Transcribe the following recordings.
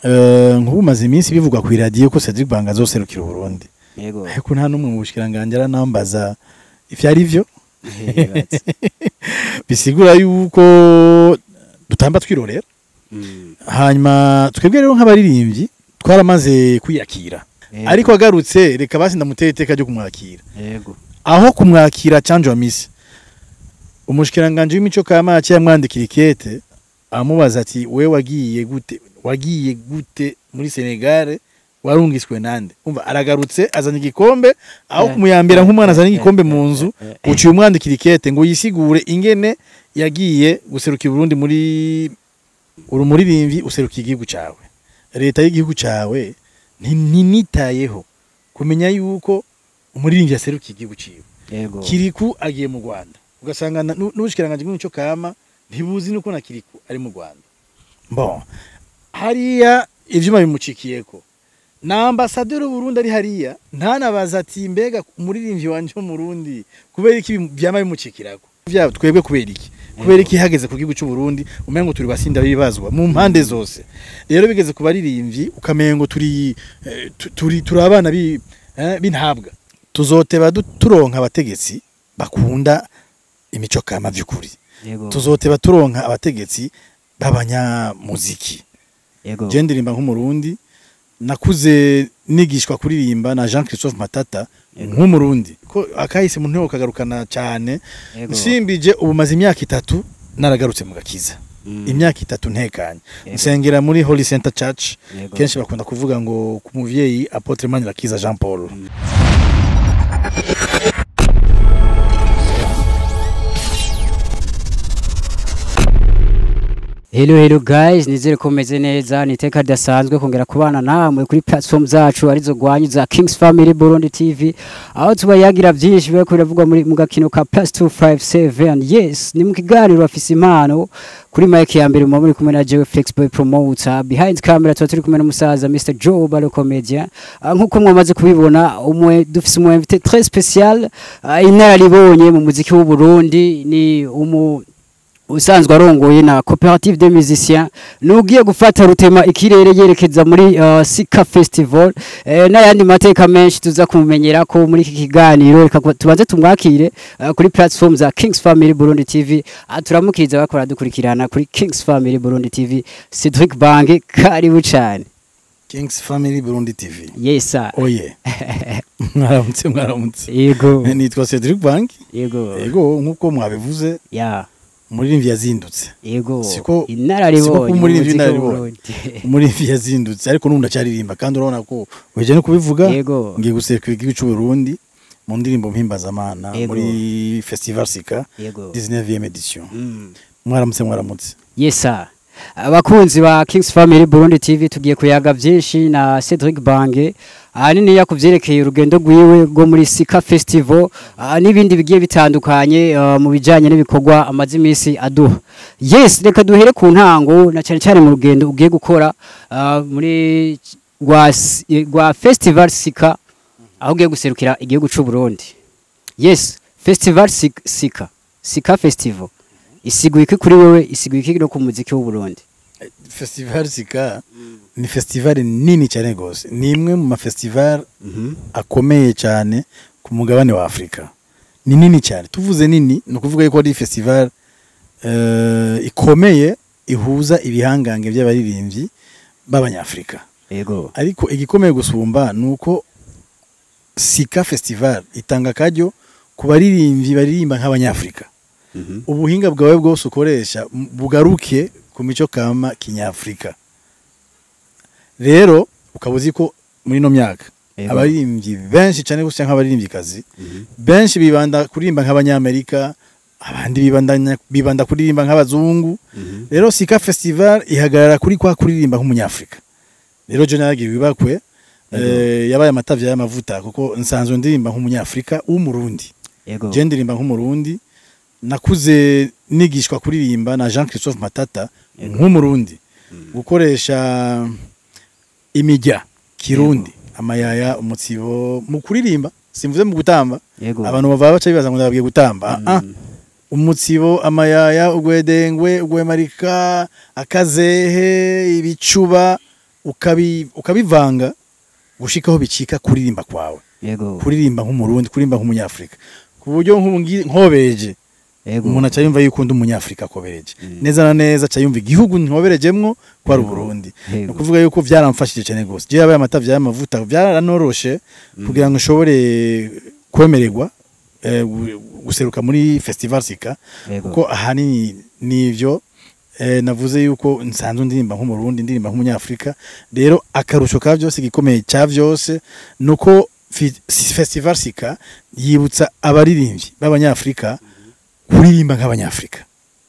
Nk'ubu maze iminsi bivugwa ku iradiyo ko Cedric Bange azoserukira Burundi. Yego. Ariko nta n'umwe mu bushikiranganje aranambaza ivyo ari vyo. Bisigura yuko dutamba twirorera. Hanyuma twebwe rero nk'abaririmbyi twaramaze kwiyakira. Ariko agarutse reka basi ndamuteye iteka ryo kumwakira. Yego. Aho kumwakira canje wa misi, umushikiranganje w'imico kama yaciye amwandikira ikete amubaza ati we wagiye gute muri Senegal, warungiswe nande? Umva, aragarutse azanye igikombe, aho kumuyambira nk'umwana azanye igikombe mu nzu, uciye umwandikira ikete ngo yisigure ingene yagiye guserukira Burundi. Muri uri umuririmbyi, userukiye igihugu cawe, leta y'igihugu cawe ntinitayeho kumenya yuko umuririmbyi yaserukiye igihugu ciwe. Kiriku agiye mu Rwanda, ugasanga n'ubushikiranganje bw'imico kama ntibuzi nuko na Kiriku ari mu Rwanda. Bon, hariya ivyuma bimucikiyeko na ambassadeur w'Uburundi ari hariya ntanabaza ati mbega umuririmbyi wanje wo mu Burundi kubera iki vyama bimucikirako vya twebwe, kubera iki hageze ku gihugu cy'u Burundi umengo turi basinda bibazwa mu mpande zose? Rero bigeze ku baririmbyi ukamengo turi turi abana b'intabwa. Tuzoteba turonka abategetsi bakunda imico kama vy'ukuri. Tuzoteba turonka abategetsi b'abanyamuziki. Je ndirimba nk'Umurundi, nakuze nigishwa kuririmba na Jean Christophe Matata nk'Umurundi, ko akahise mu nteko kagarukana cyane. Nsimbije ubu maze imyaka 3 naragarutse mu gakiza. Imyaka 3 ntekanye. Nsengera muri Holy Center Church. Kenshi bakunda kuvuga ngo ku muvyeyi Apôtre Manirakiza Jean Paul. Hello, hello guys, nizere ko meze neza. Ni iteka ridasanzwe kongera kubana namwe kuri platform zacu arizo gwanyu za Kings Family Burundi TV, aho tubayagira byinshi biba biravugwa muri mu gakino ka Plus 257. Yes, ni mu kiganiro afise impano. Kuri mic ya mbere muba muri kumwe na Joe Flexboy Promoter, behind camera tuba turi kumwe n'umusaza Mr Joe Balo Comedian. Nkuko mwamaze kubibona, umwe dufise umu invité très spécial, inararibonye mu muziki w'u Burundi, ni umu usanzwe arongoye na coopérative des musiciens, nugiye gufata rutema ikirere yerekeza muri Sika Festival, n'ayandi mateka menshi tuza kumumenyera ko muri iki kiganiro. Reka tubanze tumwakire kuri platform za Kings Family Burundi TV. Turamukiriza bakora dukurikirana kuri Kings Family Burundi TV. Cedric Bange, karibu cyane. Kings Family Burundi TV. Yes sir. Oye, mwaramutse, mwaramutse. Yego. Nitwa Cedric Bange. Yego. Yego, nkuko mwabivuze, umuririmbyi yazindutse. Inararibonye Siko kuba umuririmbyi mu muziki w'inararibonye. w'Uburundi. Umuririmbyi yazindutse, ariko n'ubu ndacyaririmba kandi urabona ko weje no kubivuga. Ngiye guserukira igihugu cy'u Burundi mu ndirimbo mpimbazamana muri Festival Sika 19e édition. Mwaramutse, mwaramutse. Yes sir. Abakunzi ba Kings Family Burundi TV, tugiye kuyaga byinshi na Cedric Bange, ahanini yakuvyerekeye urugendo rwiwe rwo muri Sika Festival, n'ibindi bigiye bitandukanye, mu bijanye n'ibikorwa amaze iminsi aduha. Yes, reka duhere ku ntango, na cyane cyane mu rugendo ugiye gukora, muri rwa Festival Sika, aho ugiye guserukira igihugu c'u Burundi. Yes, Festival Sika Festival isiguye iki kuri wewe, isiguye iki no ku muziki w'u Burundi? Festival Sika ni festival nini cyane gose, ni imwe mu mafestival akomeye cyane ku mugabane wa Afrika. Ni nini cyane, tuvuze nini ni ukuvuga yuko ari festival ikomeye ihuza ibihangange by'abaririmbyi b'Abanyafrika. Ariko igikomeye gusumba ni uko Sika Festival itanga akaryo ku baririmbyi baririmba nk'Abanyafrika. Ubuhinga bwawe bwose ukoresha bugaruke ku mico kama kinyafrika. Rero ukaba uzi ko muri ino myaka abaririmbyi benshi cyane gusa nk'abaririmbyikazi benshi bibanda kuririmba nk'Abanyamerika, abandi bibanda kuririmba nk'abazungu. Rero Sika Festival ihagarara kuri kwa kuririmba nk'Umunyafrika. Rero je naragiye ibakwe, yabaye amatavya y'amavuta, kuko nsanzwe ndirimba nk'Umunyafrika w'Umurundi. Je ndirimba nk'Umurundi, nakuze nigishwa kuririmba na Jean Christophe Matata nk'Umurundi, gukoresha imijya kirundi, amayaya, umutsibo mu kuririmba, simvuze mu gutamba. Abantu bava baca bibaza ngo ndababwiye gutamba. Ah, umutsibo, amayaya, ugwedengwe, ugwemarika, akazehe, ibicuba. Ukabivanga gushikaho bicika kuririmba kwawe, kuririmba nk'Umurundi, kuririmba nk'Umunyafrika, ku buryo nk'ubu nkobereje, umuntu aca yumva yuko ndi Umunyafrika akobereje neza na neza, aca yumva igihugu nkoberejemwo ko ari Uburundi. Ni ukuvuga yuko byaramfashije cyane gose. Jewe yabaye amata vyaye amavuta, byaranoroshe kugira ngo nshobore kwemererwa guseruka muri Festival Sika, kuko ahanini nivyo navuze yuko nsanzwe ndirimba nk'Umurundi, ndirimba nk'Umunyafrika. Rero akarusho ka byose, gikomeye cya byose, nuko Festival Sika yibutsa abaririmbyi b'Abanyafrika kuririmba nk'Abanyafrika.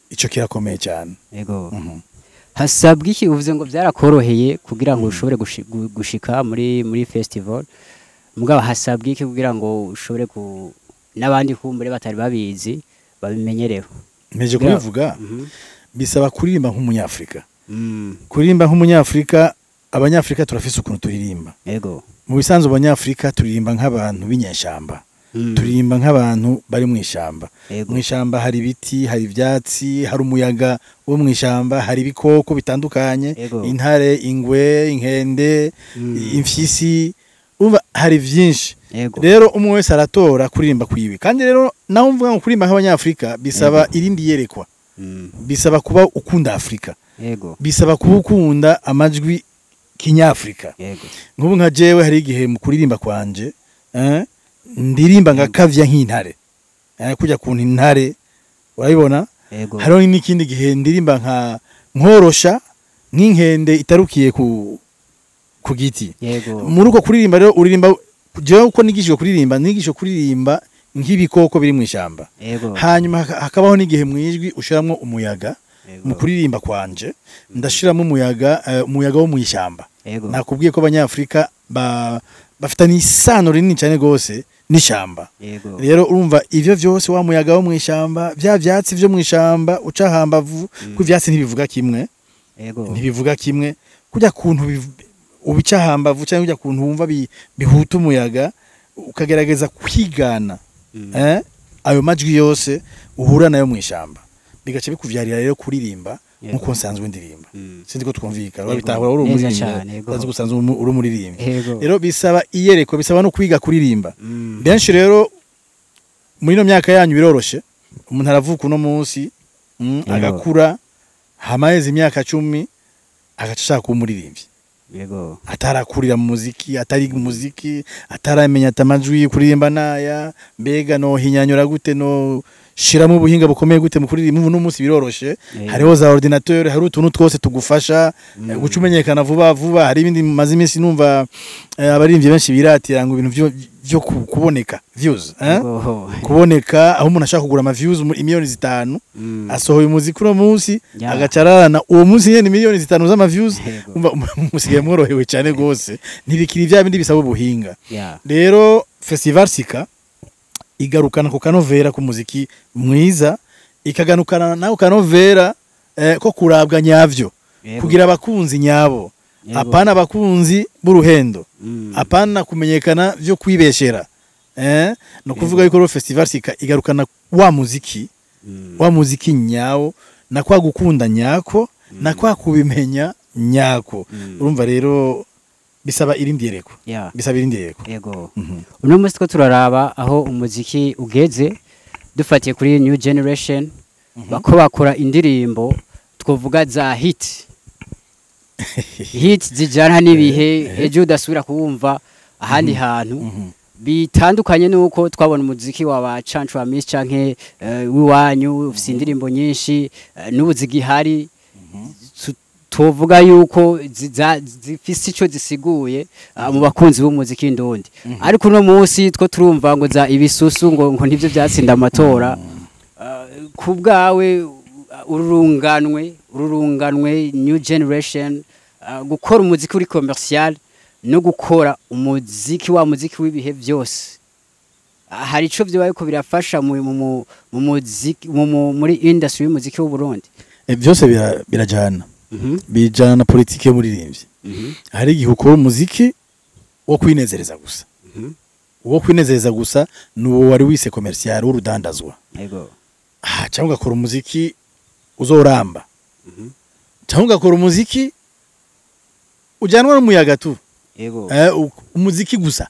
Ico kirakomeye cyane. Hasabwa iki? Uvuze ngo byarakoroheye kugira ngo ushobore gushika muri festival, mugabo hasabwa iki kugira ngo ushobore ku n'abandi kumbure batari babizi babimenyereho? Mpeje kubivuga, bisaba kuririmba nk'Umunyafrika. Kuririmba nk'Umunyafrika, Abanyafrika turafise ukuntu turirimba. Mu bisanzwe Abanyafrika turirimba nk'abantu b'inyeshamba, turirimba nk'abantu bari mu ishamba. Mu ishamba hari ibiti, hari ivyatsi, hari umuyaga wo mu ishamba, hari ibikoko bitandukanye, intare, ingwe, inkende, imfyisi, umva hari vyinshi. Rero umwe wese aratora kuririmba kwiwe. Kandi rero naho mvuga ngo kuririmba nk'Abanyafrika bisaba irindi yerekwa, bisaba kuba ukunda Afrika, bisaba kuba ukunda amajwi kinyafrika. Nk'ubu nka jewe hari igihe mu kuririmba kwanje ndirimba ngakavya nk'intare, kujya kuntu intare urabibona. Hariho n'ikindi gihe ndirimba nka nkorosha nk'inkende itarukiye ku giti. Muri uko kuririmba rero uririmba, jewe uko nigishijwe kuririmba, nigishijwe kuririmba nk'ibikoko biri mu ishamba. Hanyuma hakabaho n'igihe mu ijwi ushiramwo umuyaga. Mu kuririmba kwanje ndashiramo umuyaga, umuyaga wo mu ishamba. Nakubwiye ko Abanyafrika bafitanye isano rinini cyane gose n'ishamba. Rero urumva ivyo vyose, wa muyaga wo mu ishamba, vya vyatsi vyo mu ishamba uca hambavu, ko ivyatsi ntibivuga kimwe, ntibivuga kimwe, kujya kuntu ubica hambavu cyangwa kujya kuntu wumva bihuta umuyaga, ukagerageza kwigana ayo majwi yose uhura nayo mu ishamba, bigaca bikuvyarira rero kuririmba nkuko nsanzwe ndirimba. Sinzi ko twumvikana. Urabitahura, uri Neza umuririmbyi, cane, yego. urazi ko usanzwe uri umuririmbyi. Rero bisaba iyereko, bisaba no kwiga kuririmba. Benshi rero muri ino myaka yanyu biroroshe, umuntu aravuka uno munsi, agakura, hamaheze imyaka 10 agaca ashaka kuba umuririmbyi, atarakurira mu muziki, atari mu muziki, ataramenya ati amajwi kuririmba naya, mbega no hinyanyura gute, no shiramo ubuhinga bukomeye gute mu kuririmba. Ubu n'umunsi biroroshe, hariho za ordinateur, hari utuntu twose tugufasha guca umenyekana vuba vuba. Hari ibindi maze iminsi numva abaririmbyi benshi biratira ngo ibintu vyo kuboneka, views, eh? Kuboneka, aho umuntu ashaka kugura ama views 5 miliyoni, asohoye umuziki uno munsi, agaca ararana uwo munsi nyene 5 miliyoni z'ama views. Umva, musigaye mworohewe cyane gose, ntibikiri vya bindi bisaba ubuhinga. Rero Festival Sika igarukana ku kanovera k'umuziki mwiza, ikaganukana nawe kanovera ko kurabwa nyavyo, kugira abakunzi nyabo, apana abakunzi b'uruhendo, apana kumenyekana vyo kwibeshera. No kuvuga yuko rero Festival Sika igarukana wa muziki, wa muziki nyawo, na kwa gukunda nyako, na kwa kubimenya nyako. Urumva rero bisaba irindi yereko, bisaba irindi yereko. Uno munsi two turaraba aho umuziki ugeze, dufatiye kuri new generation, bako bakora indirimbo twovuga za hit hit zijana n'ibihe, ejo udasubira kuwumva ahandi hantu, bitandukanye nuko twabona umuziki wa ba Cancu wa Miss canke w'iwanyu ufise indirimbo nyinshi, n'ubu zigihari, tuvuga yuko zifise ico zisiguye mu bakunzi b'umuziki ndundi. Ariko uno munsi two turumva ngo za ibisusu, ngo ntivyo vyatsinda amatora. Ku bwawe, ururunganwe new generation, gukora umuziki uri commercial no gukora umuziki wa muziki w'ibihe byose, hari ico vyoba ariko birafasha mu muziki, muri industry y'umuziki w'u Burundi? Byose birajana, bijana na politiki y'umuririmbyi. Hari igihe ukora umuziki wo kwinezereza gusa. Uwo kwinezereza gusa ni uwo wari wise commercial, w'urudandazwa. Cyangwa ugakora umuziki uzoramba, cyangwa ugakora umuziki Ujanwa n'umuyaga tu. Yego. Umuziki gusa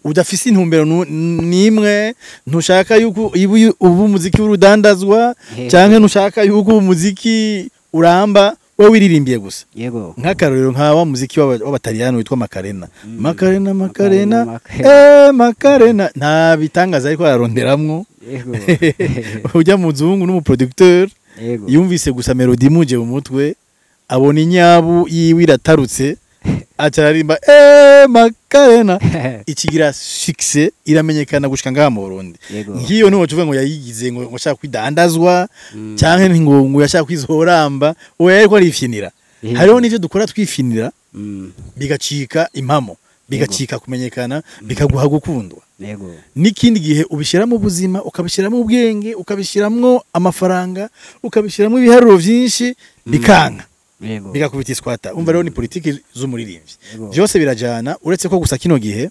udafise intumbero nimwe, ntushaka yuko ubu umuziki w'urudandazwa canke ntushaka yuko umuziki uramba, wewe wiririmbiye gusa. Yego. Nk'akarorero nka wa muziki w'abataliyano witwa Macarena. Macarena, Macarena, Macarena. Macarena, nta bitangaza ariko araronderamwo. Yego. Ujya muzungu n'umuproducteur Yego. yumvise gusa melody imuje mu mutwe, abona inyabu yiwe iratarutse, aca aririmba Macarena, ikigira succès, iramenyekana gushika ngaha mu Burundi. Yego. Nk'iyo niwo tuvuga ngo yayigize ngo ashaka kwidandazwa canke ngo yashaka kwizoramba, oya, ariko arifinira. Hariho n'ivyo dukora twifinira bigacika impamo, bigacika kumenyekana, bikaguha gukundwa. Yego. N'ikindi gihe ubishyiramo ubuzima, ukabishyiramo ubwenge, ukabishyiramo amafaranga, ukabishyiramo ibiharuro byinshi, bikanka, Yego. bigakubita iswata. Umva rero, ni politiki z'umuririmbyi. Yego. Byose birajana, uretse ko gusa kino gihe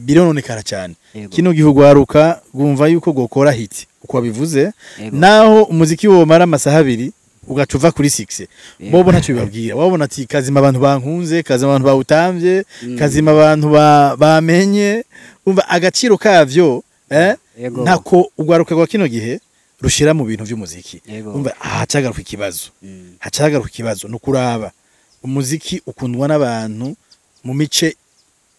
birononekara cyane. Yego. Kino gihe ugwaruka gwumva yuko gokora hit uko wabivuze, Yego. naho umuziki womara amasaha 2 ugaca uva kuri 6, Yego. bobo ntacyo bibabwira. Wabona ati kazima abantu bankunze, kazima abantu bawutamvye, kazima abantu bamenye. Umva agaciro kavyo, Yego. ntako ugwaruka rwa kino gihe rushira mu bintu vy'umuziki. Yego. Umva hacagaruka ikibazo, hacagaruka ikibazo no kuraba umuziki ukundwa n'abantu mu mice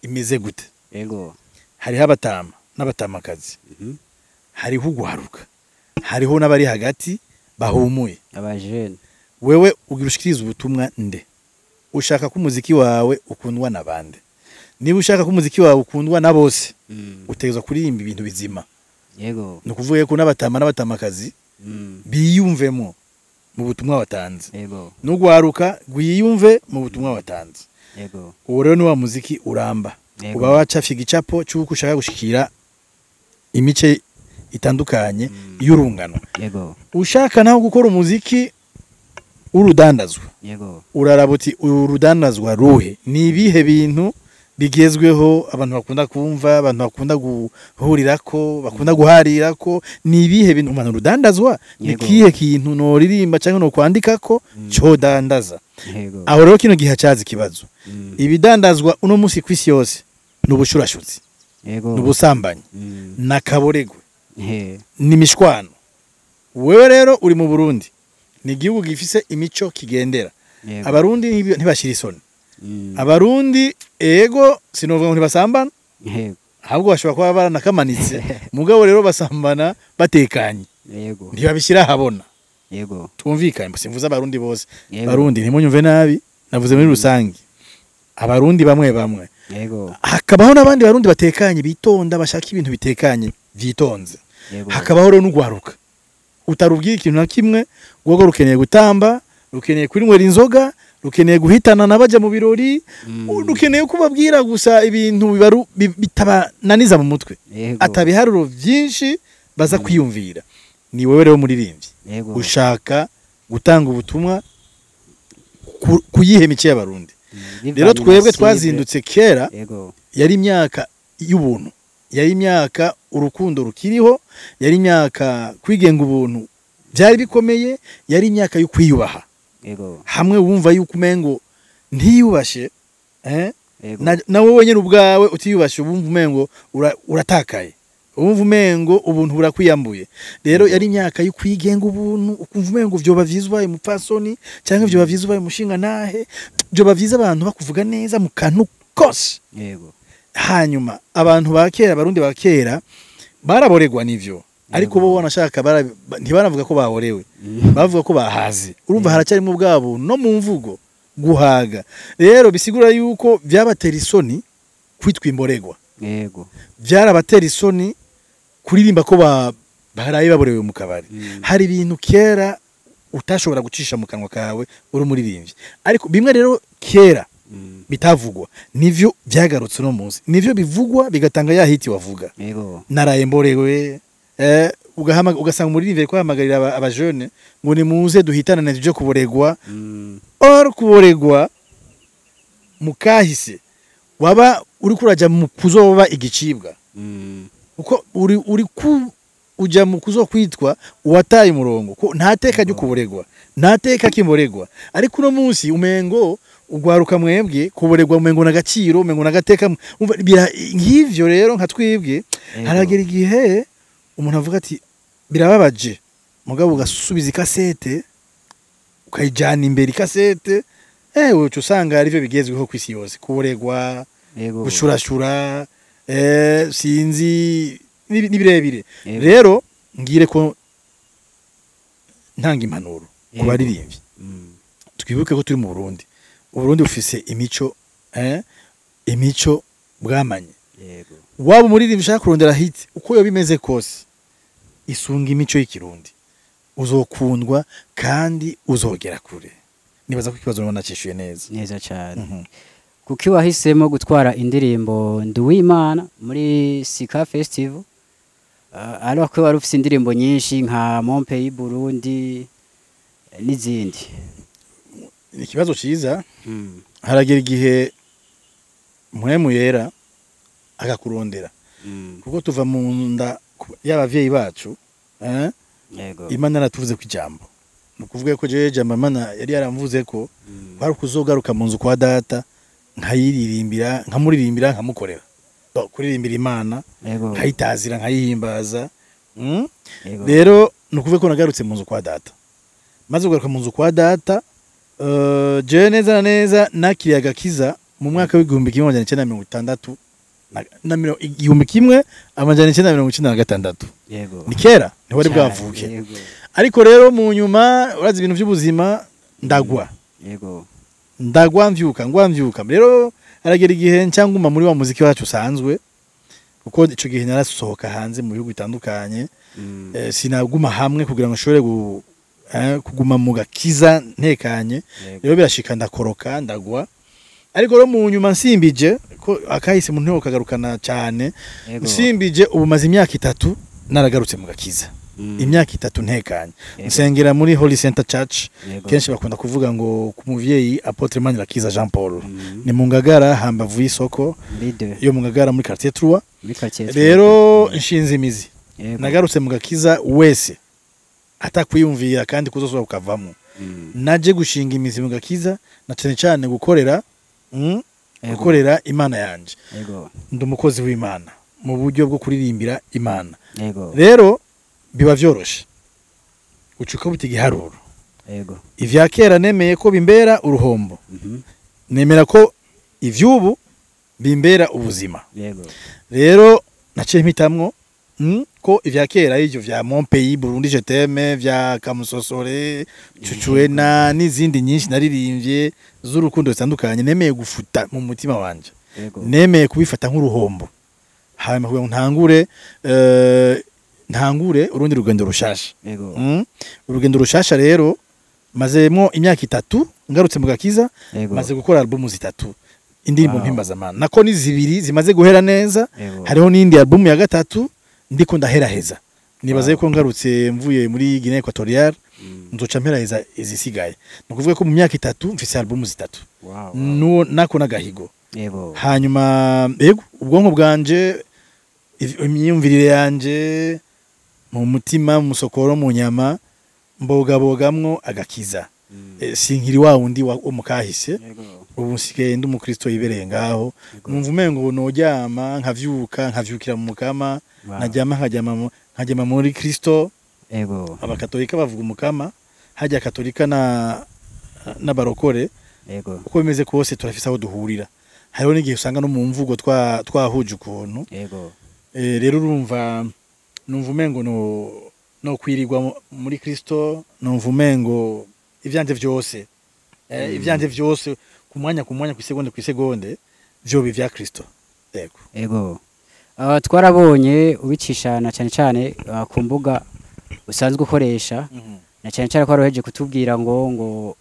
imeze gute. Yego. Hariho abatama n'abatamakazi, hariho ugwaruka, hariho n'abari hagati bahumuye. Abajene. Wewe ugira ushikiriza ubutumwa nde? Ushaka ko umuziki wawe ukundwa na bande? Niba ushaka ko umuziki wawe ukundwa na bose, utegerezwa kuririmba ibintu bizima. Yego. Ni ukuvuga ko n'abatama n'abatamakazi biyumvemo mu butumwa watanze, Yego. n'ugwaruka rwiyumve mu butumwa watanze. Yego. Uwo rero ni wa muziki uramba. Yego. Uba wacafye igicapo cy'uko ushaka gushikira imice itandukanye y'urungano. Yego. Ushaka naho gukora umuziki w'urudandazwa, Yego. uraraba uti uru rudandazwa ruhe? Ni ibihe bintu bigezweho abantu bakunda kumva, abantu bakunda guhurirako, bakunda guharirako? Ni ibihe bintu umuntu rudandazwa ni Yego. kihe kintu noririmba cyangwa no kwandikako codandaza? Yego. Aho rero kino gihe hacaza ikibazo. Ibidandazwa uno munsi kw'isi yose ni ubushurashuzi, Yego. ni ubusambanyi, n'akaboregwe, ni imishwano. Wewe rero uri mu Burundi, ni igihugu gifise imico kigendera. Yego. Abarundi ntibashira isoni. Abarundi, ego, sinovuga ngo ntibasambana, Yego. ahubwo bashobora kuba baranakamanitse, mugabo rero basambana batekanye, Yego. ntibabishyira ahabona. Yego. Twumvikane, simvuze abarundi bose. Yego. Abarundi ntimunyumve nabi, navuze muri rusange abarundi bamwe bamwe. Yego. Hakabaho n'abandi barundi batekanye, bitonda, bashaka ibintu bitekanye, byitonze. Yego. Hakabaho rero n'ugwaruka utarubwira ikintu na kimwe, rwogo rukeneye gutamba, rukeneye kwinywera inzoga, rukeneye guhitana n'abajya mu birori, rukeneye kubabwira gusa ibintu bitabananiza mu mutwe, Yego. atabiharuro byinshi baza kwiyumvira. Ni wowe rero muririmbyi Yego. ushaka gutanga ubutumwa kuyihe mice y'abarundi? Bivanye Rero na twebwe cible. twazindutse kera. Yego. Yari imyaka y'ubuntu, yari imyaka urukundo rukiriho, yari imyaka kwigenga ubuntu byari bikomeye, yari imyaka yo kwiyubaha. Yego. Hamwe wumva yuko umengo ntiyubashe, Yego. na wowe wenyine ubwawe utiyubashe, ubumva umengo uratakaye, ubumva umengo ubuntu burakwiyambuye. Rero yari imyaka yo kwigenga ubuntu, ukumva umengo vyoba vyiza ubaye umupfasoni, cyangwa vyoba vyiza ubaye umushinga nahe, vyoba vyiza abantu bakuvuga neza mu kantu kose. Yego. Hanyuma abantu ba kera, abarundi ba kera baraboregwa n'ivyo, ariko bo wanashaka ntibaravuga ko baborewe, bavuga ko bahaze. Urumva haracyarimo bwabo no mu mvugo guhaga. Rero bisigura yuko byabatera isoni kwitwa imboregwa. Yego. Byarabatera isoni kuririmba ko baraye baborewe mu kabari. Hari ibintu kera utashobora gucisha mu kanwa kawe uri umuririmbyi, ariko bimwe rero kera bitavugwa nivyo byagarutse uno munsi, nivyo bivugwa bigatanga ya hit wavuga. Yego. Naraye mborewe, ugasanga umuririmbyi ariko ahamagarira abajene ngo nimuze duhitanane tuje kuboregwa. Or kuboregwa mu kahise waba uri kuraja mu kuzoba igicibwa, kuko uri ku uja mu kuzokwitwa uwataye umurongo, ko nta teka ryo kuboregwa, nta teka kimboregwa. Ariko uno munsi umengo Ugwaruka mwebwe kuborerwa umengo n'agaciro, umengo n'agateka. Umva, nk'ivyo rero nka twebwe, haragera igihe umuntu avuga ati birababaje, mugabo ugasubiza ikasete, ukayijana imbere ikasete, uca usanga arivyo bigezweho kw'isi yose, kuboregwa, gushurashura, sinzi, ni birebire. Rero ngire ko ntanga impanuro ku baririmbyi. Twibuke ko turi mu Burundi. Uburundi bufise imico, imico bwamanye. Waba umuririmbyi ushaka kurondera hit, uko yoba imeze kose, isunga imico y'ikirundi, uzokundwa kandi uzogera kure. Nibaza ko ikibazo nabona nacishuye neza. Neza cyane. Kuki wahisemo gutwara indirimbo Nduwimana muri Sika Festival, alors ko wari ufise indirimbo nyinshi nka Mon Pays Burundi, n'izindi? Ni ikibazo ciza. Haragera igihe Mpwemu Yera akakurondera, kuko tuva mu nda y'abavyeyi bacu, Imana yaratuvuze ku ijambo. Ni ukuvuga ko jewe ijambo Imana yari yaramvuze ko kwari kuzogaruka mu nzu kwa data, nkayiririmbira, nkamuririmbira, nkamukorera. Kuririmbira Imana, nkayitazira, nkayihimbaza. Rero ni ukuvuga ko nagarutse mu nzu kwa data. Maze kugaruka mu nzu kwa data, jewe neza na neza nakiriye agakiza mu mwaka w'1996 na 1996. Ni kera, ntiwari bwavuke. Ariko rero mu nyuma, urazi ibintu by'ubuzima, ndagwa. Ndagwa, mvyuka, ngwa, mvyuka. Rero haragera igihe ncanguma muri wa muziki wacu usanzwe, kuko ico gihe narasohoka hanze mu bihugu bitandukanye. Sinaguma hamwe kugira ngo nshobore kuguma mu gakiza ntekanye. Rero birashika ndakoroka, ndagwa. Ariko rero mu nyuma nsimbije ko akahise mu nteko kagarukana cyane, nsimbije ubu maze imyaka 3 naragarutse mu gakiza. Imyaka 3 ntekanye. Nsengera muri Holy Center Church. Kenshi bakunda kuvuga ngo ku muvyeyi Apôtre Manirakiza Jean Paul. Ni mu Ngagara, hambavu y'isoko Muri deux. yo mu Ngagara, muri quartier 3. Muri quartier. Rero nshinze imizi. Nagarutse mu gakiza wese atakwiyumvira kandi kuzosubira kukavamo. Naje gushinga imizi mu gakiza, na cyane cyane gukorera, gukorera Imana yanje. Ndi umukozi w'Imana mu buryo bwo kuririmbira Imana. Rero biba vyoroshe, ucuka buta igiharuro. Ivya kera nemeye ko bimbera uruhombo, nemera ko ivy'ubu bimbera ubuzima. Rero naciye mpitamwo, ko ivya kera ivyo vya Mon Pays Burundi je t'aime, vya Kamusosore, Cucuena n'izindi nyinshi naririmbye z'urukundo zitandukanye, nemeye gufuta mu mutima wanje. Nemeye kubifata nk'uruhombo, hanyuma kugira ngo ntangure urundi rugendo rushasha. Urugendo rushasha rero mazemo imyaka 3 ngarutse mu gakiza. Maze gukora album 3, indirimbo mpimbazamana, nako ni 2 zimaze guhera neza. Hariho n'indi album ya gatatu ndiko ndaheraheza. Nibaze ko ngarutse mvuye muri Guinée Equatoriale, nzoca mperaheza izisigaye. Ni ukuvuga ko mu myaka 3 mfise album 3. Nuwo nako nagahigo. Hanyuma yego, ubwonko bwanje, imyumvirire yanje, mu mutima, mu musokoro, mu nyama, mbogabogamwo agakiza. Sinkiri wa wundi wo mu kahise. Ubu nsigaye ndi umukristo yibereye ngaho. Numva umengo noryama nkavyuka, nkavyukira mu mukama. Nkaryama, nkaryama muri Kristo. Abakatolika bavuga umukama, hajya katolika na n'abarokore. Uko bimeze kose turafise aho duhurira. Hariho n'igihe usanga no mu mvugo twahuje ukuntu. Rero urumva, numva umengo no kwirirwa muri Kristo, numva umengo ivyanje vyose, ivyanje vyose ku mwanya ku mwanya, ku isegonde ku isegonde, vyoba ivya Kristo. Yego. Ego. Twarabonye ubicisha na cyane cyane ku mbuga usanzwe ukoresha, na cyane cyane ko waroheje kutubwira ngo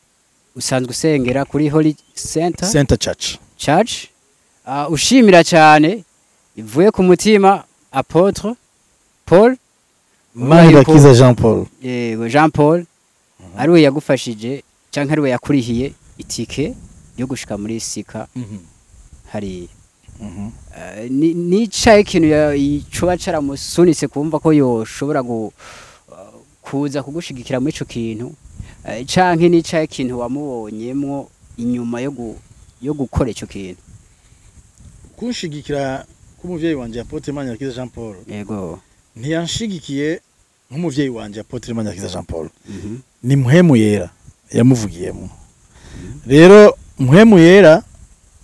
usanzwe usengera kuri Holy Center Center Church. Church. Ushimira cyane ivuye ku mutima Apôtre Paul Manirakiza Jean Paul. Yego, Jean Paul, ariwe yagufashije cyangwa ariwe yakurihiye itike yo gushika muri Sika hariya. Nicaye ikintu coba caramusunitse kumva ko yoshobora kuza kugushigikira muri ico kintu, canke nicaye ikintu wamubonyemwo? inyuma yo gukora ico kintu? Kunshigikira k'umuvyeyi wanje Apôtre Manirakiza Jean Paul, ntiyanshigikiye nk'umuvyeyi wanje Apôtre Manirakiza Jean Paul, ni Mpwemu Yera yamuvugiyemo. Rero Mpwemu Yera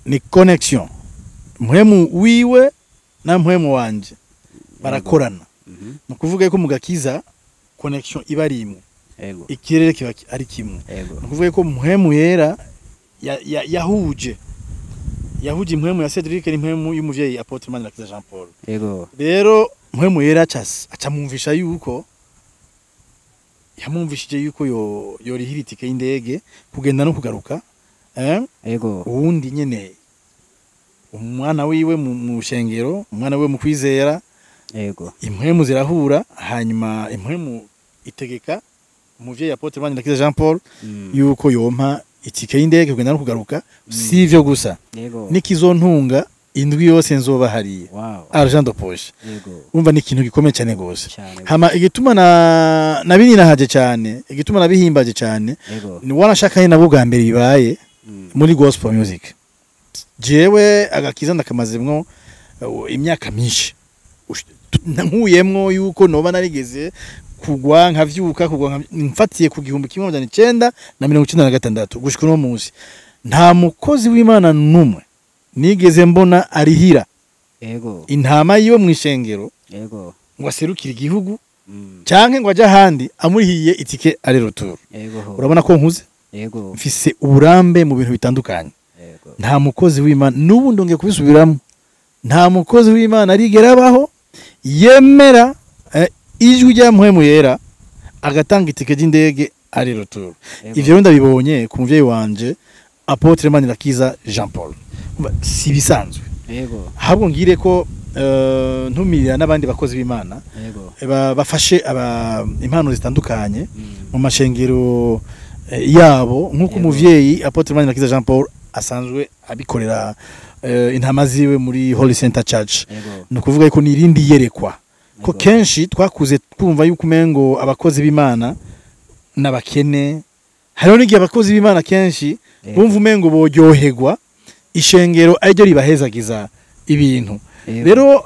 ni connexion, Mpwemu wiwe na Mpwemu wanje barakorana. Ni ukuvuga ko mu gakiza connexion iba ari imwe, ikirere kiba ari kimwe. Ni ukuvuga ko Mpwemu Yera yahuje impwemu ya Cedric n'impwemu y'umuvyeyi Apôtre Manirakiza Jean Paul. Rero Mpwemu Yera acamwumvisha yuko yamwumvishije yuko yorihira itike y'indege kugenda no kugaruka, uwundi nyene umwana wiwe mu shengero, umwana wiwe mu kwizera. Impwemu zirahura, hanyuma impwemu itegeka umuvyeyi Apôtre Manirakiza Jean Paul yuko yompa itike y'indege kugenda no kugaruka. Si ivyo gusa, nikizontunga indwi yose nzoba hariya, argent de poche. Umva, ni ikintu gikomeye cyane gose. Hama igituma na nabininahaje cyane, igituma nabihimbaje cyane, ni wanashaka nabo bwa mbere bibaye muri gospel music. Jewe agakiza ndakamazemwo imyaka myinshi. Nkuyemwo yuko noba narigeze kugwa nkavyuka, kugwa mfatiye ku 1996 gushika uno munsi, nta mukozi w'Imana numwe nigeze mbona arihira intama yiwe mu ishengero ngo aserukire igihugu canke ngo aje ahandi amurihiye itike aller-retour. Urabona ko nkuze, mfise uburambe mu bintu bitandukanye. Nta mukozi w'Imana, n'ubu ndongeye kubisubiramo, nta mukozi w'Imana arigera abaho yemera ijwi rya Mpwemu Yera agatanga itike ry'indege aller-retour. Ivyo rero ndabibonye ku muvyeyi wanje Apôtre Manirakiza Jean Paul. Umva, si bisanzwe. Ahubwo ngire ko ntumirira n'abandi bakozi b'Imana bafashe impano zitandukanye mu mashengero yabo, nk'uko umuvyeyi Apôtre Manirakiza Jean Paul asanzwe abikorera intama ziwe muri Holy Center Church. Ni ukuvuga ko n'irindi yerekwa ko kenshi twakuze twumva yuko umengo abakozi b'Imana n'abakene. Hariho n'igihe abakozi b'Imana kenshi bumva umengo boryoherwa ishengero ariryo ribahezagiza ibintu. Rero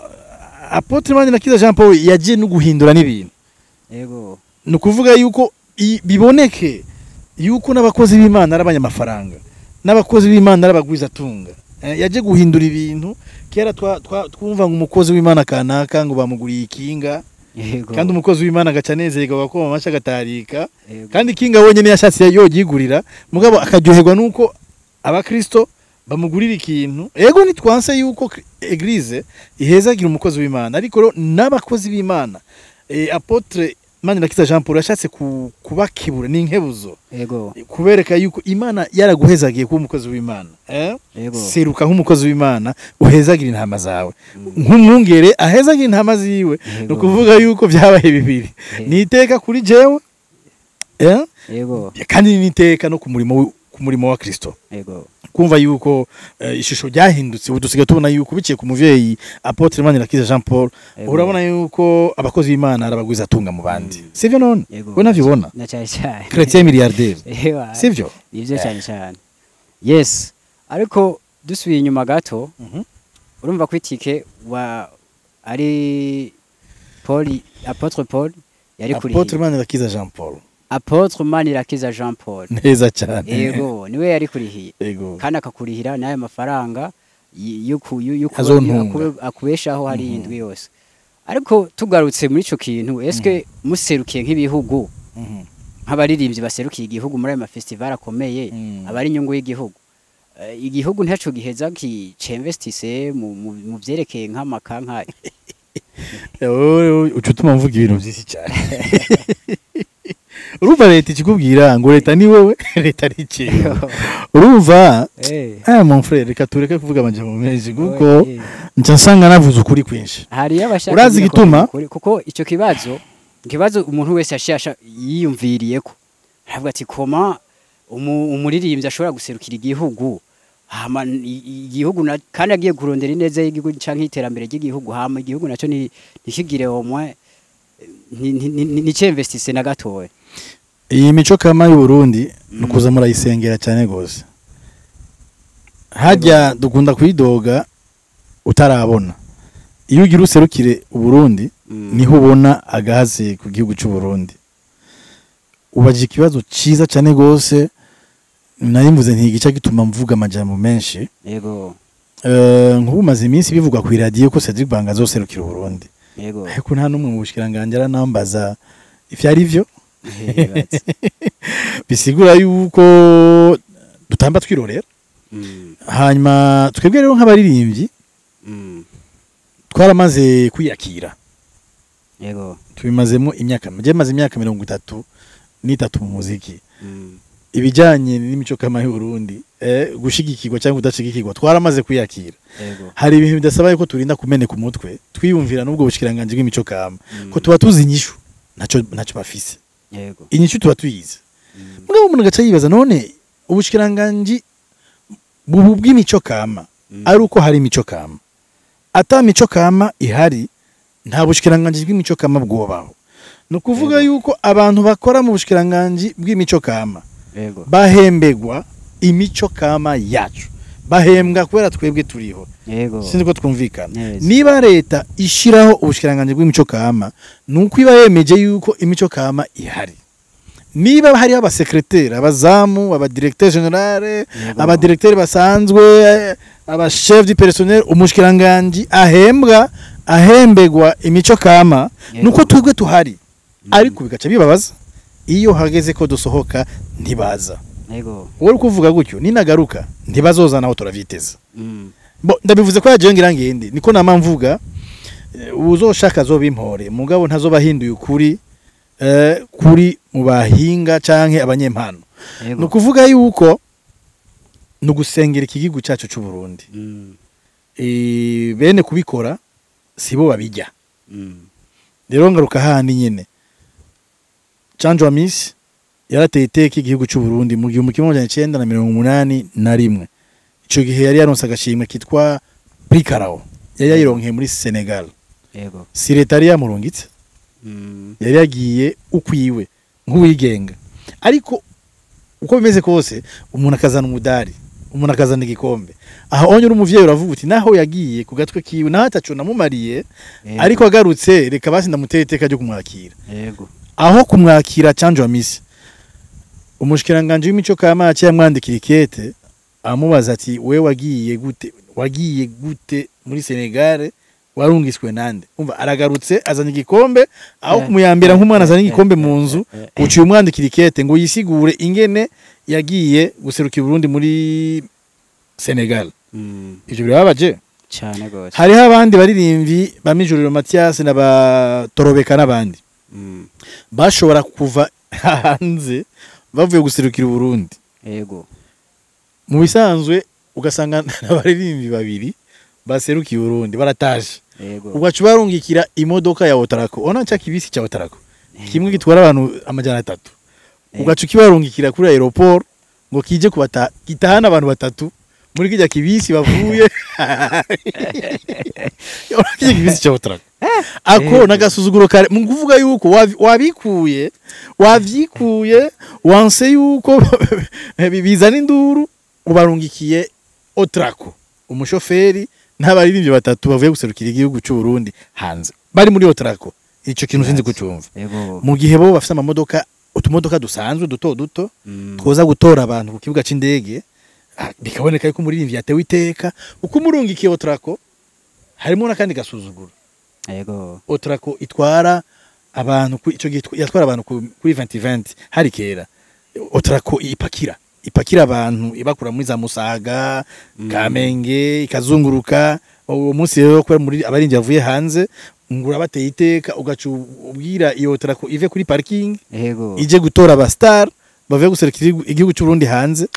Apôtre Manirakiza Jean Paul yagiye no guhindura n'ibintu. Ni ukuvuga yuko biboneke yuko n'abakozi b'Imana ari abanyamafaranga, n'abakozi b'Imana ari abagwizatunga. Yaje guhindura ibintu. Kera twumva ngo umukozi w'Imana kanaka ngo bamuguriye ikinga, kandi umukozi w'Imana agaca anezerwa, bakoma amashyi, agatarika, kandi ikinga wenyine yashatse yoryigurira, mugabo akaryoherwa nuko abakristo bamugurira ikintu. Ego, nitwanse yuko église ihezagira umukozi w'Imana, ariko rero n'abakozi b'Imana, Apôtre Manirakiza Jean Paul yashatse kubakibura n'inkebuzo, kubereka yuko Imana yaraguhezagiye kuba umukozi w'Imana, seruka nk'umukozi w'Imana, uhezagira intama zawe nk'umwungere ahezagira intama ziwe. Ni ukuvuga yuko byabaye bibiri, ni iteka kuri jewe, kandi ni iteka no ku murimo wa Kristo, kumva yuko ishusho ryahindutse. Ubu dusigaye tubona yuko biciye ku muvyeyi Apôtre Manirakiza Jean Paul, urabona yuko abakozi b'Imana ari abagwizatunga mu bandi. Sivyo none? We navyibona? Na cyane cyane. Chrétien milliardaire. Ewa. Sivyo? Nivyo cyane cyane, yes. Ariko dusubiye inyuma gato, urumva ko itike wa ari Paul, Apôtre Paul yari kuri Apôtre Manirakiza Jean Paul. Apôtre Manirakiza Jean Paul. Neza cyane. Yego, niwe yari kurihiye, kandi akakurihira n'ayo mafaranga yo Azontunga. Akubeshaho hari indwi yose. Ariko tugarutse muri ico kintu, eske muserukiye nk'ibihugu, nk'abaririmbyi baserukiye igihugu muri ayo mafestival akomeye, aba ari inyungu y'igihugu? Igihugu ntaco giheza c'investisse mu vyerekeye nk'amakanka? Wowe uca utuma mvuga ibintu byinshi cyane. Urumva leta ikikubwira ngo leta ni wowe, leta ni ikintu, urumva? Mon frère, reka tureke kuvuga amajambo menshi kuko nca nsanga navuze ukuri kwinshi. Hariyo abashaka Urazi nyine igituma? kumenya ukuri, kuko ico kibazo umuntu wese ashasha yiyumviriyeko, aravuga ati koma umuririmbyi ashobora guserukira igihugu, hama igihugu kandi agiye kurondera ineza y'igihugu canke iterambere ry'igihugu, hama igihugu naco ni ntikigire omwe ntic'investisse na gatoya. Iyi mico kama y'u Burundi ni ukuza murayisengera cyane gose. Hajya dukunda kwidoga utarabona. Iyo ugira userukire Uburundi, niho ubona agahazi ku gihugu cy'u Burundi. Ubajije ikibazo ciza cyane gose, nari mvuze nti igice gituma mvuga amajambo menshi. Nk'ubu maze iminsi bivugwa ku iradiyo ko Cedric Banga azoserukira Uburundi. Ariko nta n'umwe mu bushikiranganji aranambaza ivyo ari vyo. Bibaze. Bisigura yuko dutamba twirorera. Hanyuma twebwe rero nk'abaririmbyi twaramaze kwiyakira. Tubimazemo imyaka, je maze imyaka 33 mu muziki. Ibijanye n'imico kama y'u Burundi, gushigikirwa cyangwa kudashigikirwa, twaramaze kwiyakira. Hari ibintu bidasaba yuko turinda kumeneka umutwe twiyumvira n'ubwo bushikiranganje bw'imico kama, ko tuba tuzi inyishu ntaco bafise. Inyishu tuba tuyizi. Mugabo umuntu agaca yibaza, none ubushikiranganji bubu bw'imico kama, ari uko hari imico kama, ata mico kama ihari nta bushikiranganji bw'imico kama bwobaho. Ni ukuvuga yuko abantu bakora mu bushikiranganji bw'imico kama bahembegwa imico kama yacu, bahembwa kubera twebwe turiho. Sinzi ko twumvikana. Neza. Niba leta ishiraho ubushikiranganji bw'imico kama, nuko iba yemeje yuko imico kama ihari. Niba hariho abasekreteri, abazamu, abadirecteur général, abadirecteur basanzwe, abachef du personnel, umushikiranganji ahembwa ahembegwa imico kama, nuko twebwe tuhari. Ariko bigaca bibabaza iyo hageze ko dusohoka ntibaza. Wowe uri kuvuga gutyo, ninagaruka ntibazozana aho turavyiteza. Bo ndabivuze ko yaje ngira ngende niko nama mvuga, uzoshaka azobimpore, mugabo ntazobahinduye ukuri, kuri mu bahinga canke abanyempano. Ni ukuvuga yuko ni ugusengera iki gihugu cyacu cy'u Burundi. Bene kubikora sibo babijya. Rero ngaruka handi nyene, Canjo Miss yarateye iteka igihugu cy'u Burundi mu 1981. Ico gihe yari yaronse agashimwe kitwa Prix Karao, yari yayironkeye muri Senegal. Si leta yari yamurungitse, yari yagiye ukwiwe nk'uwigenga. Ariko uko bimeze kose, umuntu akazana umudari, umuntu akazana igikombe, aho onye uri umuvyeyi uravuga uti naho yagiye ku gatwe kiwe, naho ataco namumariye, ariko agarutse reka basi ndamuteye iteka ryo kumwakira. Aho kumwakira Canjo Miss, umushikiranganje w'imico kama yaciye amwandikira ikete amubaza ati we wagiye gute, wagiye gute muri Senegal, warungiswe nande? Umva, aragarutse azanye igikombe, aho kumuyambira nk'umwana azanye igikombe mu nzu, uciye umwandikira ikete ngo yisigure ingene yagiye guserukira Burundi muri Senegal. Ivyo birababaje Cyane gose. Hariho abandi baririmbyi ba Mijuriro Mathias na ba Torobeka n'abandi bashobora kuva hanze bavuye guserukira Burundi. Mu bisanzwe ugasanga n'abaririmbyi babiri baserukiye Burundi barataje, ugaca barungikira imodoka ya Otarako, ona cya kibisi cya Otarako kimwe gitwara abantu 300, ugaca ukibarungikira kuri aéroport ngo kije kubata gitahana abantu batatu muri kijya kibisi bavuye. Ona kijya kibisi cya Otarako ako n'agasuzuguro kare mu kuvuga yuko wabikuye wavyikuye wanse yuko bizana induru, ubarungikiye Otrako, umushoferi n'abaririmbyi batatu bavuye guserukira igihugu cy'u Burundi hanze bari muri Otrako. Ico kintu sinzi kucyumva. Mu gihe bo bafite amamodoka, utumodoka dusanzwe duto duto twoza gutora abantu ku kibuga c'indege, bikaboneka yuko umuririmbyi yatewe iteka, uko umurungikiye Otrako harimo n'akandi gasuzuguro. Otrako itwara abantu ico gihe yatwara abantu kuri 2020, hari kera. Otrako ipakira abantu ibakura muri za Musaga, Kamenge, ikazunguruka. Uwo munsi rero kubera muri abarinzi bavuye hanze ngura bateye iteka, ugaca ubwira iyo Otrako ive kuri parking ije gutora aba star bavuye guserukira igihugu cy'u Burundi hanze,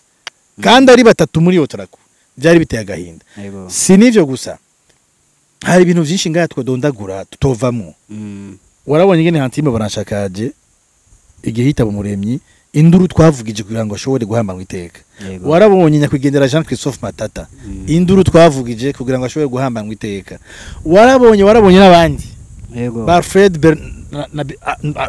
kandi ari batatu muri Otrako. Byari biteye agahinda. Si nivyo gusa, hari ibintu byinshi ngaha twadondagura tutovamwo. Warabonye ingene Hantime baranshakaje igihe hitaba Umuremyi, induru twavugije kugira ngo ashobore guhambanwa iteka. Warabonye nyakwigendera Jean Christophe Matata, induru twavugije kugira ngo ashobore guhambanwa iteka. Warabonye n'abandi ba Alfred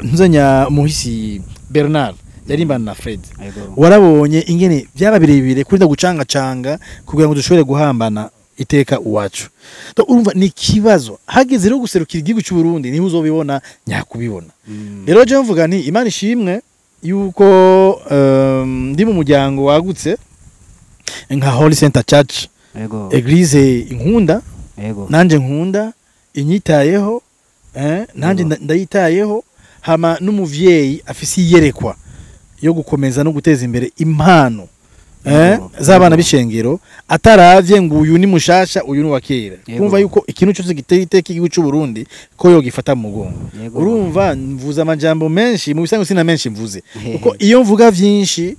nzenya Muhisi Bernard Yarimbana na Fred. Yego. Warabonye ingene byaba birebire kurinda gucangacanga kugira ngo dushobore guhambana iteka uwacu. Donc, urumva ni ikibazo hageze rero guserukira igihugu cy'u Burundi, niho uzobibona nyakubibona. Rero je mvuga nti Imana ishimwe yuko ndi mu muryango wagutse nka Holy Center Church, église inkunda, nanje nkunda, inyitayeho, nanje ndayitayeho, hama n'umuvyeyi afise iyerekwa yo gukomeza no guteza imbere impano z'abana b'ishengero, ataravye ngo uyu ni mushasha, uyu ni wa kera. Kumva yuko ikintu cyose giteye iteka igihugu cy'u Burundi ko yogifata mu mugongo. Urumva mvuze amajambo menshi, mu bisanzwe sina menshi mvuze, kuko iyo mvuga vyinshi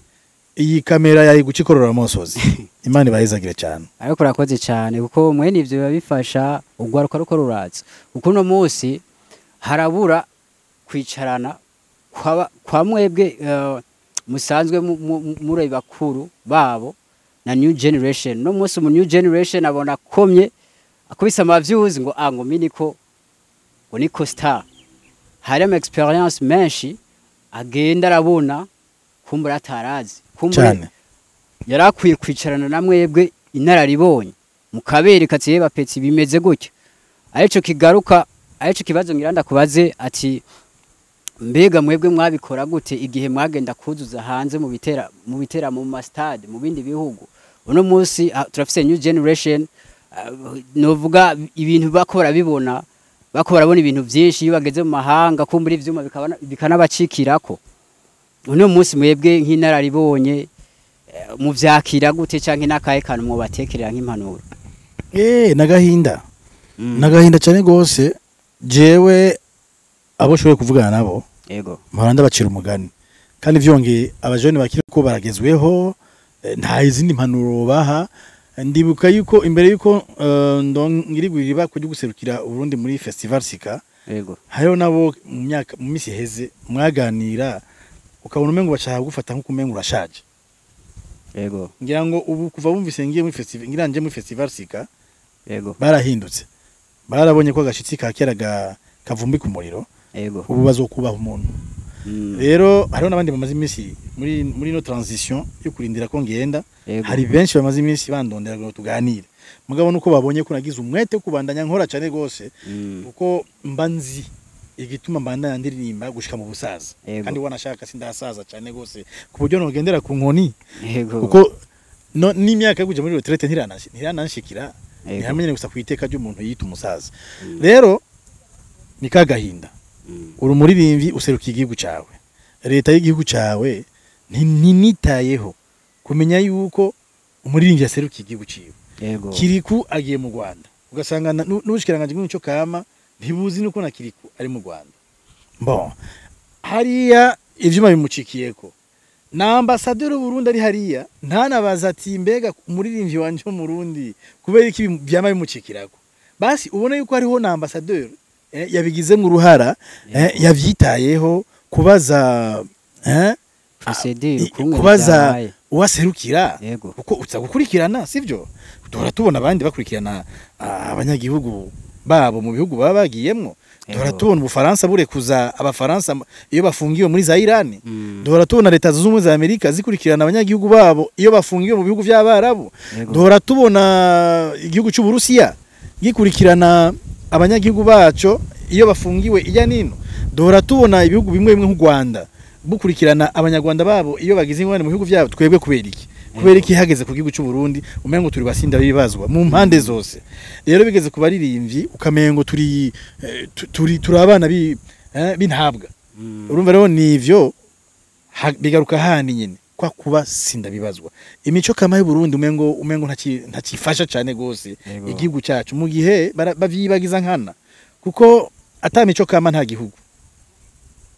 iyi kamera yayi guca ikorora amosozi. Imana ibahezagire cyane. Ariko urakoze cyane, kuko mwene ivyo biba bifasha urwaruka ruko ruraza, kuko uno munsi harabura kwicarana kwa mwebwe musanzwe muri bakuru babo na new generation. No munsi mu new generation abona komye akubise ama views ngo ah, ngo miniko, ngo niko star. Hari ama experience menshi agenda arabona kumbura atarazi, kumbura yarakwiye kwicarana na mwebwe inararibonye, mukabereka ati: "Yeba petits, bimeze gutya." Arico kigaruka, arico kibazo ngira ndakubaze ati: mbega mwebwe mwabikora gute igihe mwagenda kuzuza hanze mu bitera mu ma stade mu bindi bihugu? Uno munsi turafise new generation, novuga ibintu bako barabibona, bako barabona ibintu vyinshi iyo bageze mu mahanga, kumbura ivyuma bikanabacikirako. Uno munsi mwebwe nk'inararibonye muvyakira gute, canke n'akahe kantu mwobatekerera nk'impanuro? Nagahinda. Nagahinda cyane gose. Jewe abo shoboye kuvugana nabo mpora ndabacira umugani, kandi vyongeye abajene bakiri ko baragezweho, nta izindi mpanuro baha. Ndibuka yuko imbere yuko ndongirigwira iba kujya guserukira Uburundi muri Festival Sika, hariho nabo mu myaka mu misi iheze mwaganira ukabona umengo bashaka gufata nko kumengo urashaje. Ngira ngo ubu kuva bumvise ngiye muri festival, ngira nje muri Festival Sika, barahindutse, barabonye ko agashitsi ka kera kavumbika umuriro. Ubu bazokubaha umuntu. Rero hariho n'abandi bamaze iminsi muri no transition yo kurindira ko ngenda. Hari benshi bamaze iminsi bandondera ngo tuganire, mugabo nuko babonye ko nagize umwete wo kubandanya nkora cyane gose, kuko mba nzi igituma mbandanya ndirimba gushika mu busaza. Kandi wanashaka sindasaza cyane gose ku buryo nogendera ku nkoni, kuko no n'imyaka yo kuja muri retraite ntirananshikira. Ntihamenye gusa ku iteka ry'umuntu yita umusaza. Rero ni kagahinda. Uri umuririmbyi, userukiye igihugu cyawe, leta y'igihugu cyawe ntinitayeho kumenya yuko umuririmbyi yaserukiye igihugu ciwe. Kiriku agiye mu Rwanda, ugasanga n'ubushikiranganji bw'imico kama ntibuzi nuko na Kiriku ari mu Rwanda. Bon, hariya ivyuma bimucikiyeko, na ambasaderi w'Uburundi ari hariya ntanabaza ati: "Mbega umuririmbyi wanje wo mu Burundi kubera iki vyama bimucikirako?" Basi ubona yuko hariho na ambasaderi yabigizemo uruhara, yavyitayeho kubaza Procedure ukungene kubaza vyabaye. uwaserukira, kuko uza gukurikirana, sivyo? Duhora tubona abandi bakurikirana abanyagihugu babo mu bihugu baba bagiyemwo. Duhora tubona Ubufaransa burekuza Abafaransa iyo bafungiwe muri za Irani. Duhora tubona Leta Zunze Ubumwe za Amerika zikurikirana abanyagihugu babo iyo bafungiwe mu bihugu by'Abarabu. Duhora tubona igihugu cy'Uburusiya gikurikirana abanyagihugu baco iyo bafungiwe ijya nino. Duhora tubona ibihugu bimwe bimwe nk'u Rwanda bukurikirana Abanyarwanda babo iyo bagize ingorane mu bihugu byabo. Twebwe kubera iki? Kubera iki hageze ku gihugu cy'u Burundi umengo turi basinda bibazwa mu mpande zose? Rero bigeze ku baririmbyi ukamengo turi turi abana b'intabwa. Urumva rero nivyo bigaruka handi nyine kwa kuba sinda bibazwa. Imico kama y'u Burundi umengo ntakifasha cyane gose igihugu cyacu, mu gihe bavyibagiza nkana, kuko ata mico kama nta gihugu,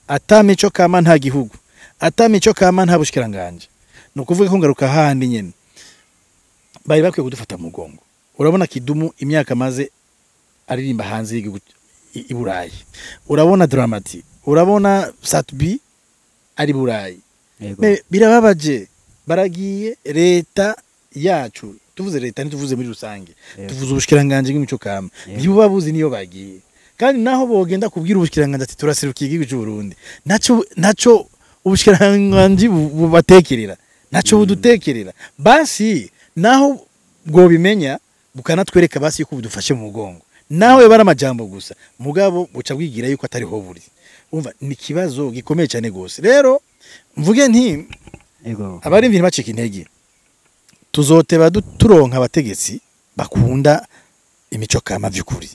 ata mico kama nta gihugu, ata mico kama nta bushikiranganje. Ni ukuvuga ko ngaruka handi nyene bari bakwiye kudufata mu mugongo. Urabona Kidumu imyaka amaze aririmba hanze y'igihugu i Burayi, urabona Dramati, urabona Satbi ari Burayi. Birababaje, baragiye, leta yacu, tuvuze leta ntituvuze muri rusange, tuvuze ubushikiranganje bw'imico kama, ntibuba buzi niyo bagiye. Kandi naho bogenda kubwira ubushikiranganje ati: "Turaserukiye igihugu cy'u Burundi," naco naco. Ubushikiranganji bubatekerera ntaco budutekerera. Basi naho bwobimenya bukanatwereka basi yuko budufashe mu mugongo, naho yoba ari amajambo gusa, mugabo buca bwigira yuko atariho buri. Umva, ni ikibazo gikomeye cyane gose. Rero mvuge nti abarimvyi ntibacike intege, tuzoteba turonka abategetsi bakunda imico kama vy'ukuri,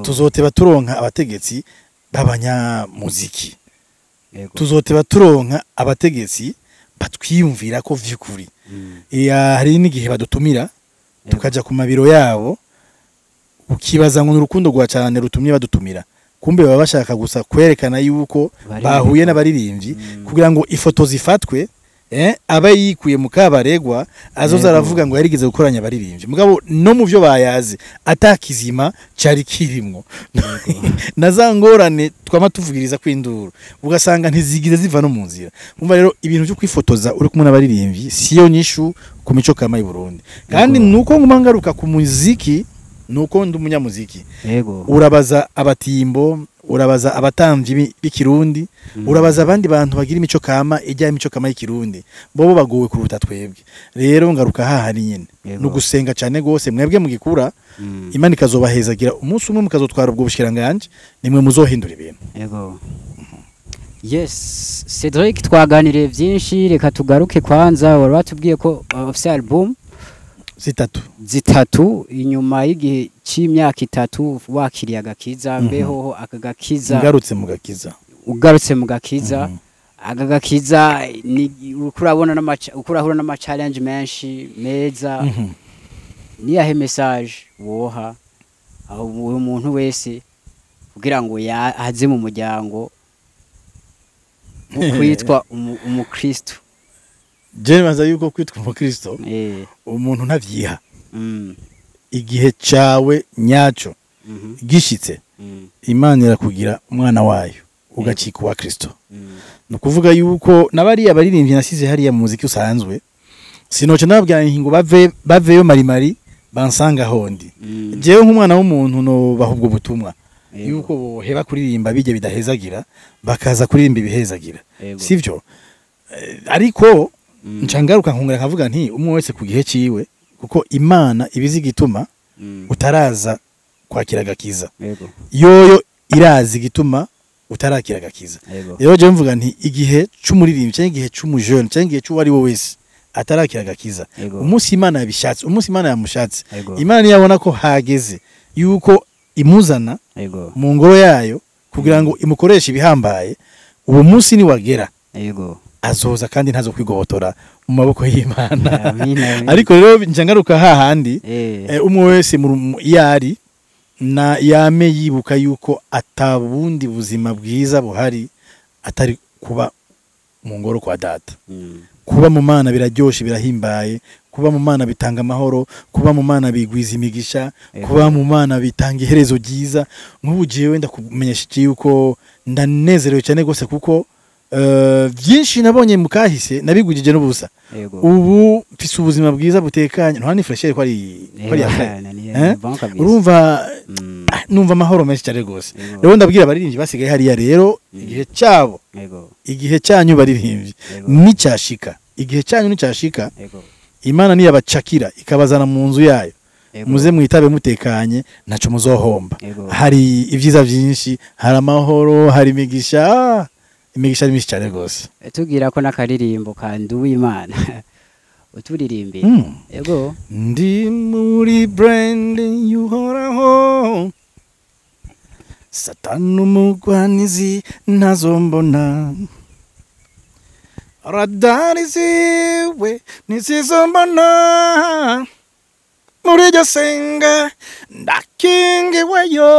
tuzoteba turonka abategetsi b'abanyamuziki, tuzoteba turonka abategetsi batwiyumvira ko vy'ukuri. Hari n'igihe badutumira tukaja ku mabiro yabo, ukibaza ngo n'urukundo rwa cyane rutumye badutumira, kumbe baba bashaka gusa kwerekana yuko bahuye n'abaririmbyi kugira ngo ifoto zifatwe, aba yikuye mu kabaregwa azoza aravuga ngo yarigeze gukoranya abaririmbyi, mugabo no mu byo bayazi atakizima cari kirimwo. Na za ngorane twama tuvugiriza kwinduru ugasanga ntizigize ziva no mu nzira. Umva rero, ibintu byo kwifotoza uri kumwe n'abaririmbyi siyo nyishu ku mico kama y'u Burundi. Kandi nuko nguma ngaruka ku muziki, nuko ndi umunyamuziki, urabaza abatimbo, urabaza abatamvyi b'ikirundi, urabaza abandi bantu bagira imico kama ijya imico kama y'ikirundi, bobo bagowe kuruta twebwe. Rero ngaruka hahari nyene no gusenga cyane gose, mwebwe mugikura Imana ikazobahezagira umunsi umwe mukazotwara ubwo bushikiranganje, nimwe muzohindura ibintu. Yego. Yes, Cedric, twaganiriye byinshi, reka tugaruke kwanza wari watubwiye ko ufise album zitatu. Zitatu inyuma y'igihe c'imyaka 3 wakiriye agakiza. Mbeho aka gakiza, ngarutse mu gakiza. Ugarutse mu gakiza, aka gakiza ni urabona ukurahura n'ama challenge menshi meza. Niyahe message woha aho uyu muntu wese kugira ngo aze mu muryango kwitwa umukristo? Je nibaza yuko kwitwa umukristo umuntu ntavyiha. Igihe cawe nyaco gishitse, Imana irakugira umwana wayo, ugacika uwa Kristo. Ni ukuvuga yuko nabariya baririmbyi nasize hariya mu muziki usanzwe, sinoce nababwira ngo bave baveyo marimari bansanga hondi. Jewe nk'umwana w'umuntu no bahubwo butumwa yuko boheba kuririmba bijye bidahezagira, bakaza kuririmba ibihezagira, sivyo? Ariko ncangaruka nkongera nkavuga nti umwe wese ku gihe ciwe, kuko Imana ibizi igituma utaraza kwakira agakiza, yoyo irazi igituma utarakira agakiza. Rero je mvuga nti igihe c'umuririmbyi cyangwa igihe c'umujene cyangwa igihe c'uwari we wese atarakira agakiza, umunsi Imana yabishatse, umunsi Imana yamushatse, Imana yabona ko hageze yuko imuzana mu ngoro yayo kugira ngo imukoreshe ibihambaye, uwo munsi ni wagera azoza kandi ntazo kwigobotora mu maboko y'Imana. Ariko rero ncangaruka hahandi, umwe wese yari na yame yibuka yuko atabundi buzima bwiza buhari atari kuba mu ngoro kwa data. Kuba mu Mana biraryoshe, birahimbaye. Kuba mu Mana bitanga amahoro, kuba mu Mana bigwiza imigisha, kuba mu Mana bitanga iherezo ryiza. Nk'ubu jewe ndakumenyesha yuko ndanezerewe cyane gose, kuko byinshi nabonye mu kahise nabigujije n'ubusa. Ubu mfise ubuzima bwiza butekanye, nta ni fraîcheur ko ari urumva, numva amahoro menshi cyane gose. Rero ndabwira abaririmbyi basigaye hariya rero, igihe cyabo, igihe cyanyu baririmbyi nicyashika, igihe cyanyu nicyashika, Imana niyabacakira ikabazana mu nzu yayo, muze mwitabe mutekanye, ntaco muzohomba. Hari ibyiza byinshi, hari amahoro, hari imigisha, imigisha myinshi cyane gose. Tubwira ko n'akaririmbo kandi uw'Imana uturirimbiye. Yego. Ndi muri brand yuhoraho, Satani umugwanizi ntazombona, radari ziwe ntizizombona, muri iryo senga ndakingiweyo,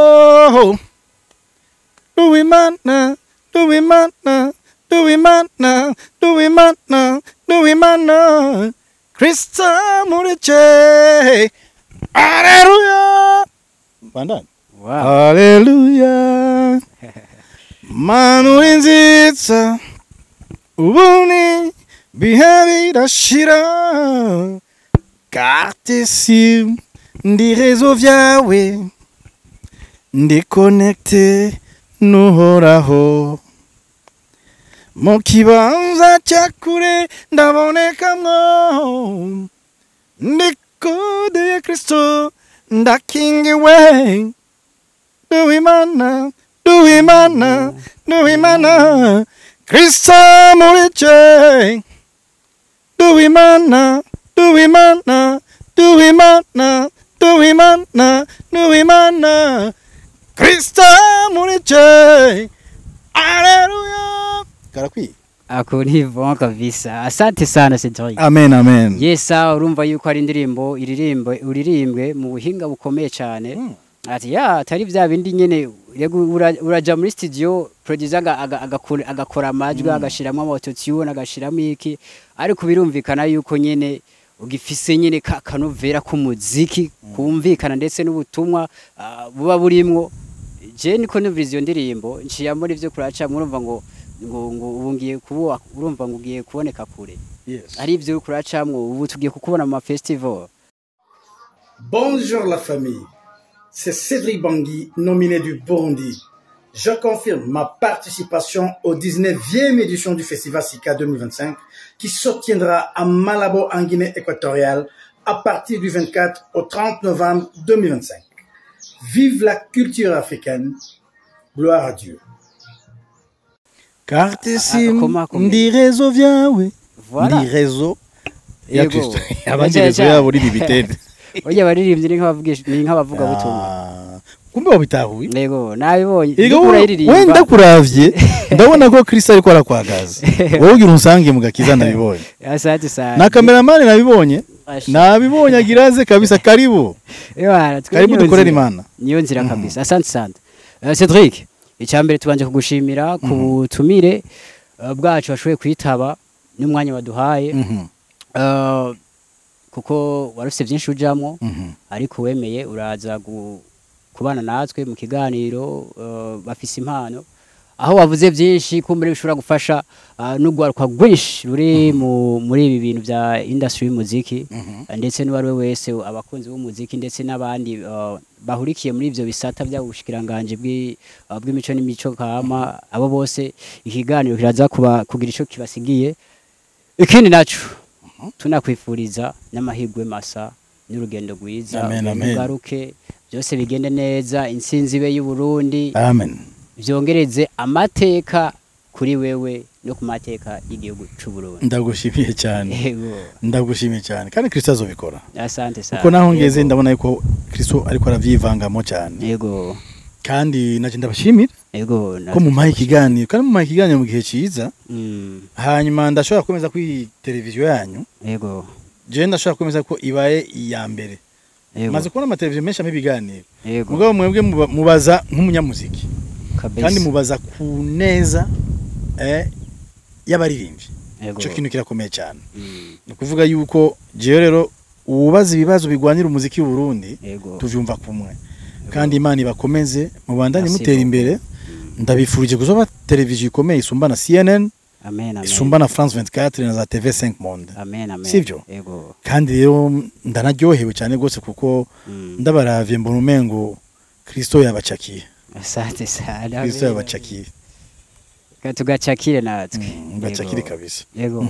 Uwimana, Uwimana, Uwimana, Uwimana, Uwimana, Kristo muri ce, Haleluya. Bandani. Haleluya. Manu inzitsa, ubuni bihe birashira, carte sim ndi réseau vyawe, ndi connecté n'uhoraho, Mu kibanza cya kure ndabonekamwo, ndikodeye Kristo, ndakingiwe. Duhimana, duhimana, duhimana, Kristo muri je. Duhimana, duhimana, duhimana, duhimana, duhimana, Kristo muri je. Aleluya. Karakwiye. Ako ni bon kabisa. Asante sana, Cedric. Amen, amen. Yes, urumva yuko ari indirimbo iririmbwe uririmbwe mu buhinga bukomeye cyane. Ati ya atari vya bindi nyene, yego, uraja muri studio, producer agakora amajwi, agashiramo autotune, agashiramo iki, ariko birumvikana yuko nyene ugifise nyene ka kanovera k'umuziki kumvikana, ndetse n'ubutumwa buba burimwo. Je niko numvise iyo ndirimbo, nciya muri ivyo kuraca, murumva ngo ubu ngiye kuba, urumva ngo ugiye kuboneka kure. Ari ivyo uriko uracamwo, ubu tugiye kukubona mu ma festival. Bonjour la famille, c'est Cédric Bangui, nominé du Burundi. Je confirme ma participation au 19e édition du Festival SICA 2025 qui se tiendra à Malabo en Guinée équatoriale à partir du 24 au 30 novembre 2025. Vive la culture africaine. Gloire à Dieu. Carte SIM, Akomakomeye. Ndi réseau vyawe. Voilà. Ndi réseau ya Kristo. Abandi Aja, réseau aja. yabo ni bitende. Oya, baririmbyi ni nk'abavugisha, ni nk'abavuga butumwa. Ah, kumbe wabitahuye. Yego, nabibonye. Ego. Ndiko urayiririmba. We, ndakuravye, ndabona ko Kristo ariko arakwagaza. Wowe ugira unsange mu gakiza, ndabibonye. Asante sana. Na cameraman nabibonye. Asha. Nabibonye agiraze kabisa, karibu. Ewana, twe Karibu niyo dukorere nzira. Imana. Niyo nzira kabisa. Asante sana. Cedric, icyambere tubanje kugushimira ku butumire bwacu washoboye kwitaba n'umwanya waduhaye. Kuko warufise byinshi ujamwo, ariko wemeye uraza kubana natwe mu kiganiro bafise impano, aho wavuze byinshi kumbure bishobora gufasha n'urwaruka rwinshi ruri muri ibi bintu bya industry y'umuziki, ndetse n'uwari we wese, abakunzi b'umuziki ndetse n'abandi bahurikiye muri ivyo bisata by'ubushikiranganje bw'imico n'imico kama. Abo bose ikiganiro kiraza kuba kugira ico kibasigiye. Ikindi naco, tunakwifuriza n'amahirwe masa n'urugendo rwiza. Amen, amen. Ugaruke byose bigende neza, intsinzi ibe y'u Burundi. Amen. Byongereze amateka kuri wewe no ku mateka y'igihugu c'u Burundi. Ndagushimiye cyane. Yego. Ndagushimiye cyane, kandi Kristo azobikora. Asante sana. Kuko naho ngeze, Yego. ndabona yuko Kristo ariko aravyivangamo cyane. Kandi naje ndabashimira ko mumpaye ikiganiro, kandi mumpaye ikiganiro mu gihe ciza. Hanyuma ndashobora kwemeza ko iyi televiziyo yanyu, je ndashobora kwemeza ko ibaye iya mbere. Maze kubona amateleviziyo menshi ampa ibiganiro, mugabo mwebwe mubaza nk'umunyamuziki, kandi mubaza ku neza y'abaririmbyi. Ico kintu kirakomeye cyane. Ni ukuvuga yuko jewe rero uwubaza ibibazo bigwanira umuziki w'u Burundi, tuvyumva kumwe. Kandi Imana ibakomeze, mubandanye Merci mutera beaucoup. imbere. Ndabifurije kuzoba televiziyo ikomeye isumba na CNN, Amen, amen. isumba na France 24 na za TV5 Monde. Amen, amen. Sivyo? Yego. Kandi rero ndanaryohewe cyane rwose, kuko ndabaravye mbona umengo Kristo yabacakiye. Asante sana. Kristo yabacakiye. Tugacakire natwe. Ngacakire Yego. kabisa. Yego.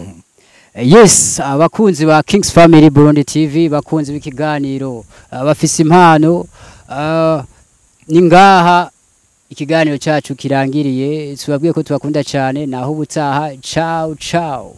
Yes, abakunzi ba Kings Family Burundi TV, bakunzi b'ikiganiro bafise impano, ni ngaha ikiganiro cyacu kirangiriye. Tubabwiye ko tubakunda cyane. Naho ubutaha, ciao ciao.